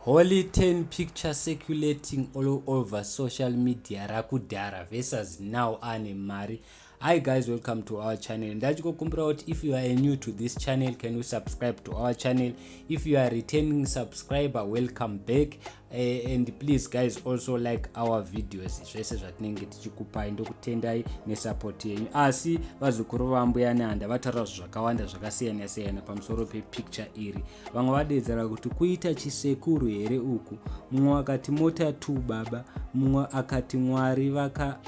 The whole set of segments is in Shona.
Holy 10 picture circulating all over social media rakudhara versus now ane mari. Hi guys, welcome to our channel. Ndachikokumbira kuti if you are new to this channel, can you subscribe to our channel? If you are returning subscriber, welcome back. And please guys, also like our videos, zvese zvatinenge tichikupai. Ndokutendai nesupport yenyu. Asi vazukuru vambuya Nehanda vataura zvakawanda zvakasiyana siyana pamusoro pepicture iri. Vamwe vadedzera kuti kuita chisekuru here uku. Mumwe akati mota 2 baba. Mumwe akati Mwari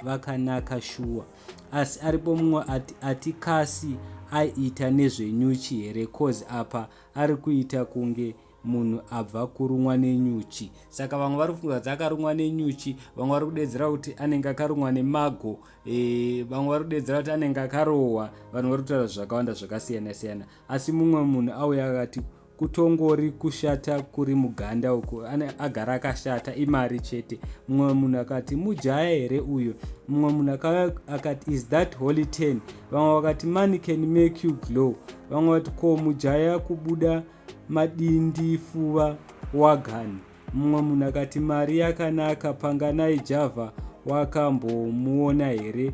vakanaka shuwa. Asi aripo mumwe ati, ati kasi aiita nezvenyuchi here, cause apa ari kuita kunge munhu abva kurumwa nenyuchi. Saka vamwe vari kufunga kuti akarumwa nenyuchi, vamwe vari kudedzera kuti anenge akarumwa nemago, vamwe vari kudedzera kuti anenge akarohwa. Vanhu vari kutaura zvakawanda zvakasiyana siyana. Asi mumwe munhu auya akati kutongori kushata kuri muganda uku, agara akashata, imari chete. Mumwe munhu akati mujaya here uyo. Mumwe munhu akati, "Is that Holy 10?" Vamwe vakati, "Money can make you glow." Vamwe vati, "Ko mujaya kubuda madindifuva wagani?" Mumwe munhu akati, "Mari yakanaka." Panganai Java wakambomuona here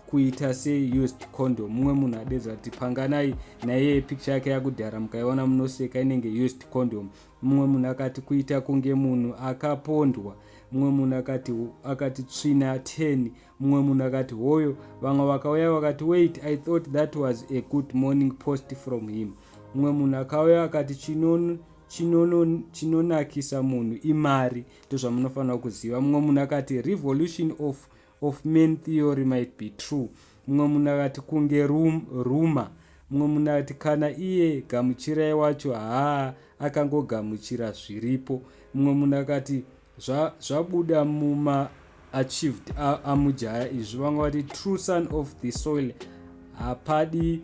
kuita seused condom? Mumwe munhu adedza kuti Panganai naiye picture yake yakudhara, mukaiona munoseka, inenge used condom. Mumwe munhu akati kuita kunge munhu akapondwa. Mumwe munhu akati tsvina 10. Mumwe munhu akati hoyo. Vamwe vakauya vakati, "Wait, I thought that was a good morning post from him." Mumwe munhu akauya akati chinonakisa munhu imari, ndozvamunofanira kuziva. Mumwe munhu akati revolution of man theory might be true. Mumwe munhu akati kunge ruma. Mumwe munhu akati kana iye Gamuchirai wacho haa, akangogamuchira zviripo. Mumwe munhu akati zvabuda mumaachieved amujaya izvi. Vamwe vati true son of the soil. Hapadi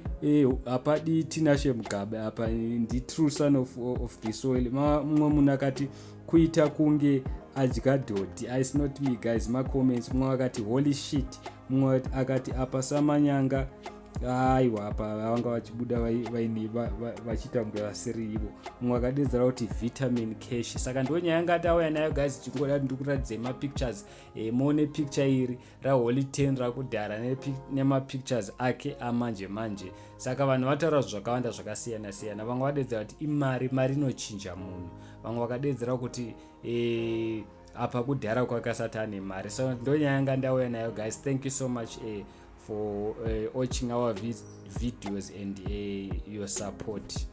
Tinashe Mugabe apa, nditrue son of the soil. Mumwe munhu akati kuita kunge adya dhodhi. It's not me guys, macomments. Mumwe akati, "Holy shit." Mumwe akati apa Samanyanga, aiwa, apa vanga vachibuda vaine vachiita kunge vasiri ivo. Mumwe akadedzera kuti vitamin cash. Saka ndo nyaya yanga tauya nayo guys. Chingoda ndikuratidzei mapictures, muone picture iri raHoly 10 rakudhara nemapictures ake amanje manje. Saka vanhu vataura zvakawanda zvakasiyana siyana. Vamwe vadedzera kuti imari, mari inochinja munhu. Vamwe vakadedzera kuti apa kudhara kwakasati ane mari. So ndo nyaya yanga ndauya nayo guys. Thank you so much for watching our videos and your support.